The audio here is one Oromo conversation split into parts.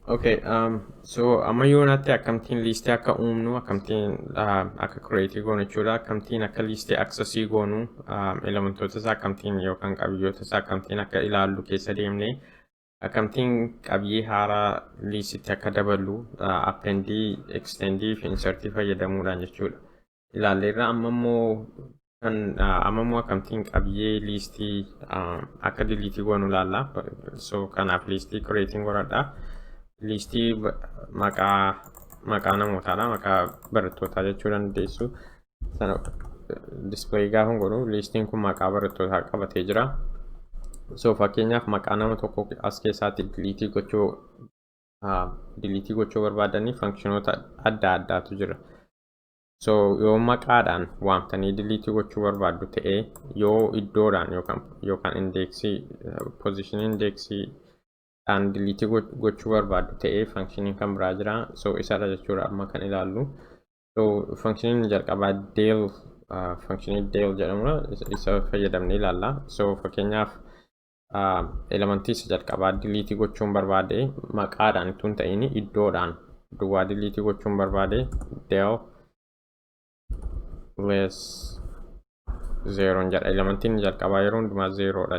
Okay, so amma yoonaatti akkamittiin liistii akka uumnu, akkamittiin akka create goonu jechuudha. Akkamittiin akka liistii accessii goonu, elementoota isaa akkamittiin yookaan qabiyyoota isaa akkamittiin akka ilaallu keessa deemnee, akkamittiin qabiyyee haaraa liistitti akka daballu appendii, extendii fi insertii fayyadamuudhaan jechuudha. Ilaalleerra. Amma immoo akkamittiin qabiyyee liistii akka deleteii goonu ilaalla. So kanaaf liistii creating godhadha. Liistii maqaa namootaadha. Maqaa barattootaa jechuu dandeessu. Sana display gaafa godhu liistiin kun maqaa barattootaa qabatee jira. So fakkeenyaaf maqaa nama tokko as keessaatti deleteii gochuu barbaadanii functionoota adda addaatu jira. So yoo maqaadhaan waamtanii deleteii gochuu barbaaddu ta'ee, yoo iddoodhaan yookaan indexii, positionii indexii dhaan deleteii gochuu barbaaddu ta'ee, functioniin kan biraa jira. So isadha jechuudha amma kan ilaallu. So functioniin jalqabaa del, functionii del jedhamudha. Isa fayyadamnee ilaalla. So fakkeenyaaf elementii isa jalqabaa deleteii gochuun barbaade, maqaadhaan ittuu hin ta'in iddoodhaan duwwaa deleteii gochuun barbaade, del list zeroon jedha. Elementiin jalqabaa yeroo hundumaa zerodha.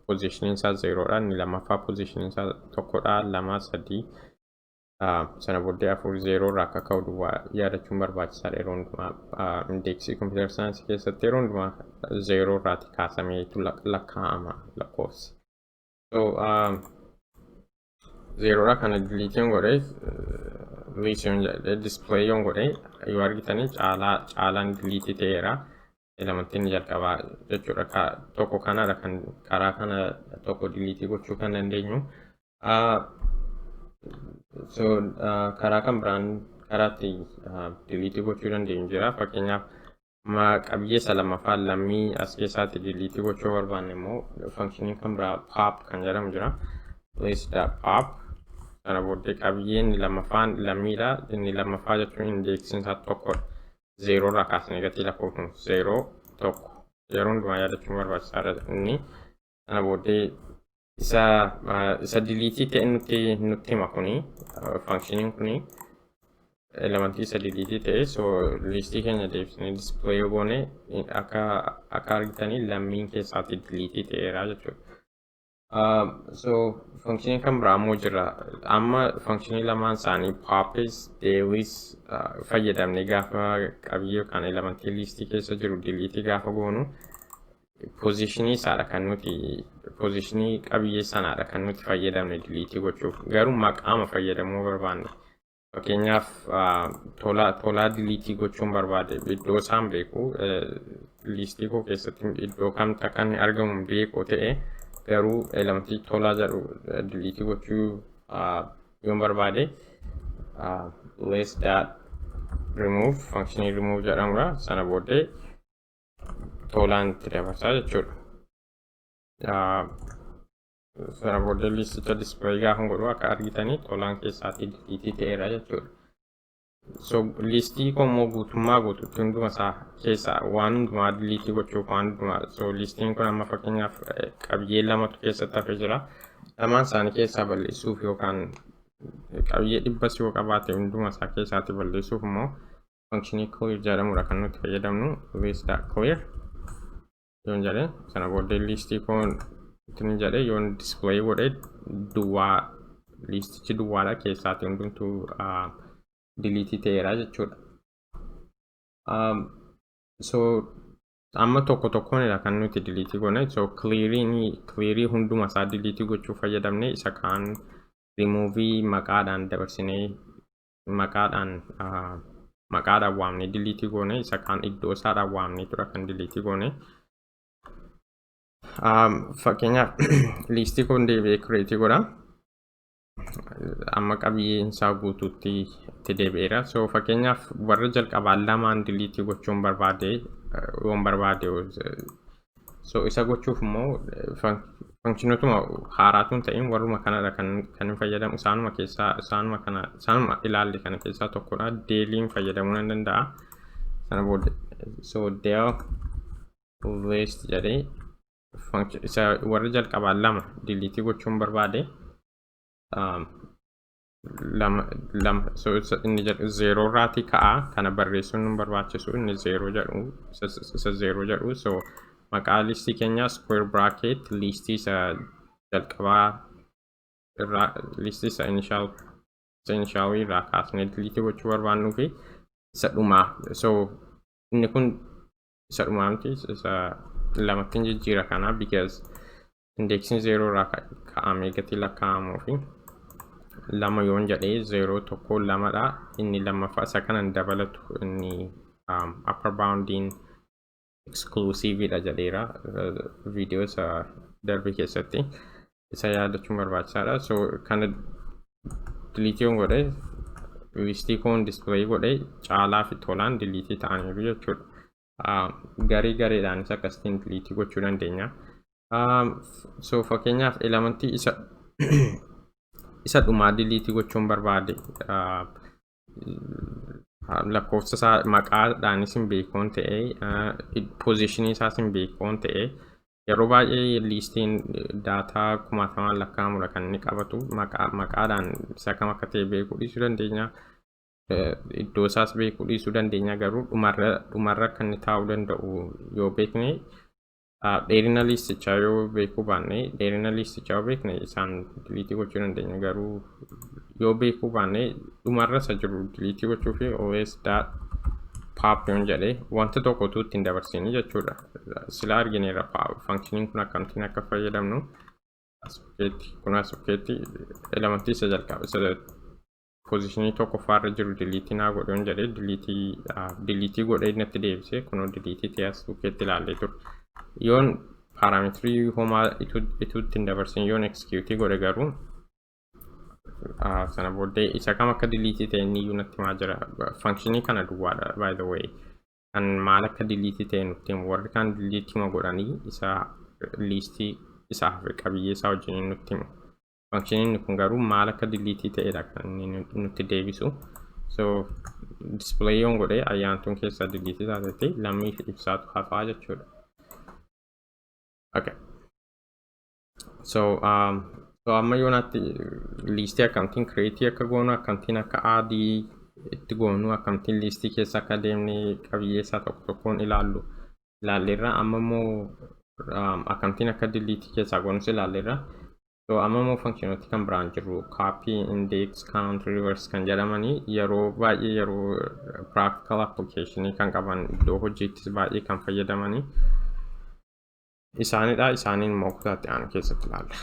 Positioniin isaa zerodha. Inni lammaffaa positioniin isaa tokkodha. Lama, sadii, sana booddee afur. Zero irraa akka ka'u duwwaa yaadachuun barbaachisaadha yeroo hundumaa. Indexii computer scienceii keessatti yeroo hundumaa zero irraati kaasameetu lakkaa'ama lakkoofsi. So zerodha kana deleteiin godhee, liisiyoon jedhee display yoon godhee, yoo argitanii caalaan deleteii ta'eera. Elementiin jalqabaa jechuudha. Tokko kanadha kan karaa kana tokko deleteii gochuu kan dandeenyu. So karaa kan biraan karaa itti deleteii gochuu dandeenyu jira. Fakkeenyaaf qabiyyee isa lammaffaa lammii as keessaatti deleteii gochuu barbaanne immoo functioniin kan biraa pop kan jedhamu jira. List pop, sana booddee qabiyyee inni lammaffaan lammiidha. Inni lammaffaa jechuun indexiin isaa tokkodha. Zero irraa kaasnee gatii lakkoofnu, zero, tokko, yeroo hundumaa yaadachuun barbaachisaadha inni. Sana booddee isa deleteii ta'e nutti hima kuni, functioniin kuni elementii isa deleteii ta'e. So liistii keenya deebisnee display yoo goone, akka argitanii lammiin keessaatti deleteii ta'eera jechuudha. So functionii kan biraa immoo jira. Amma functionii lamaan isaanii popis, delis fayyadamnee gaafa qabiyyee yookaan elementii liistii keessa jiru deleteii gaafa goonu, positionii isaadha kan nuti, positionii qabiyyee sanaadha kan nuti fayyadamne deleteii gochuuf. Garuu maqaama fayyadamuu barbaanne, fakkeenyaaf tolaa deleteii gochuun barbaade, iddoo isaan beeku, liistii koo keessatti iddoo kamti akka inni argamu beeku ta'e, garuu elementii tolaa jedhu deleteii gochuu yoon barbaade, list dot remove, functionii remove jedhamudha. Sana booddee tolaan itti dabarsaa jechuudha. Sana booddee liisticha display gaafa godhu, akka argitanii tolaan keessaatii deleteii ta'eera jechuudha. So liistii koo immoo guutummaa guutuutti hunduma isaa keessaa waan hundumaa deleteii gochuuf, waan hundumaa, so liistiin kun amma fakkeenyaaf qabiyyee lamatu keessatti hafee jira. Lamaan isaanii keessaa balleessuuf yookaan qabiyyee 100s yoo qabaate hunduma isaa keessaatti balleessuuf immoo functionii clear jedhamudha kan nuti fayyadamnu. List clear yoon jedhe, sana booddee liistii koon ittiin jedhe yoon display godhe, duwwaa, liistichi duwwaadha, keessaatti hundumtuu deleteii ta'eera jechuudha. So amma tokko tokkoonidha kan nuti deleteii goone. So clearii hunduma isaa deleteii gochuu fayyadamne, isa kaan removeii maqaadhaan dabarsinee, maqaadhaan waamnee deleteii goone, isa kaan iddoo isaadhaan waamnee tura kan deleteii goone. Fakkeenyaaf liistii kun deebi'ee createii godha. Amma qabiyyeen isaa guutuutti itti deebi'eera. So fakkeenyaaf warra jalqabaa lamaan deleteii gochuun barbaade yoon barbaade, so isa gochuuf immoo functionootuma haaraatu hin ta'in warruma kanadha kan hin fayyadamu. Isaanuma keessaa, isaanuma kana, isaanuma ilaalle kana keessaa tokkodha. Deliin fayyadamuu nan danda'a. Sana booda so del list jedhee isa warra jalqabaa lama deleteii gochuun barbaade. Lama lama, so inni jedhu zero irraatii ka'a. Kana barreessuun nu barbaachisu, inni zero jedhu isa zero jedhu. So maqaa listii keenyaa square bracket, listii isa jalqabaa irraa, listii isa initial irraa kaasnee delete gochuu barbaannuu fi isa dhumaa. So inni kun isa dhumaa miti, isa lamatti jijjiira kana, because indexiin zero irraa ka'amee gatii lakkaa'amuu fi lama yoon jedhee, zero, tokko, lamadha. Inni lammaffaa isa kanan dabalatu. Inni upper boundiin exclusive dha jedheera viidiyoo isa darbe keessatti. Isa yaadachuun barbaachisaadha. So kana delete yoon godhe, listii koon display godhe, Caalaa fi Tolaan delete ta'aniiru jechuudha. Garii gareedhaanis akkasitiin delete gochuu dandeenya. So fakkeenyaaf elementii isa dhumaa delete gochuun barbaade, lakkoofsa isaa maqaadhaanis hin beekuun ta'e, positionii isaas hin beekuun ta'e, yeroo baay'ee listiin data kumaatamaan lakkaa'amudha kan inni qabatu. Maqaadhaan isa kam akka ta'e beekuu dhiisuu dandeenya. Iddoo isaas beekuu dhiisuu dandeenya, garuu dhumarra akka inni taa'uu danda'u yoo beekne, dheerina listichaa yoo beekuu baanne, dheerina listichaa yoo beekne isaan delete gochuu dandeenya. Garuu yoo beekuu baanne, dhumarra isa jiru delete gochuu fi os dot pop yoon jedhe, wanta tokko utuu ittiin dabarsini jechuudha. Sila argineerra functioniin kun akkamittiin akka fayyadamnu. As bukkeetti, kun as bukkeetti elementii isa jalqaba, isa positionii tokkoffaarra jiru delete naa godhe yoon jedhe, delete godhee natti deebise. Kunoo delete ta'e, as bukkeetti ilaallee ture. Yoon parameterii homaa ituu ittiin dabarsin yoon execute godhe garuu, sana booddee isa kam akka delete ta'e inni iyyuu natti himaa jira. Functionii kana duwwaadha, by the way, kan maal akka delete ta'e nutti himu. Warri kaan delete ma godhanii isa listii isaa hafe qabiyyee isaa wajjin nutti himu. Functioniin kun garuu maal akka delete ta'edha kan inni nutti deebisu. So display yoon godhe, Ayyaantuun keessaa delete taatetti, Lammii fi Ibsaatu hafaa jechuudha. Okay. So amma yoonaatti listii akkamittiin create akka goonu, akkamittiin akka add itti goonu, akkamittiin listii keessa akka deemnee qabiyyee isaa tokko tokkoon ilaallu ilaalleerra. Amma immoo akkamittiin akka delete keessaa goonus ilaalleerra. So amma immoo functionooti kan biraan jiru, copy, index, count, reverse kan jedhamanii, yeroo baay'ee yeroo practical application kan qaban, iddoo hojiittis baay'ee kan fayyadamanii isaanidha. Isaaniin immoo kutaatti aanu keessatti ilaalla.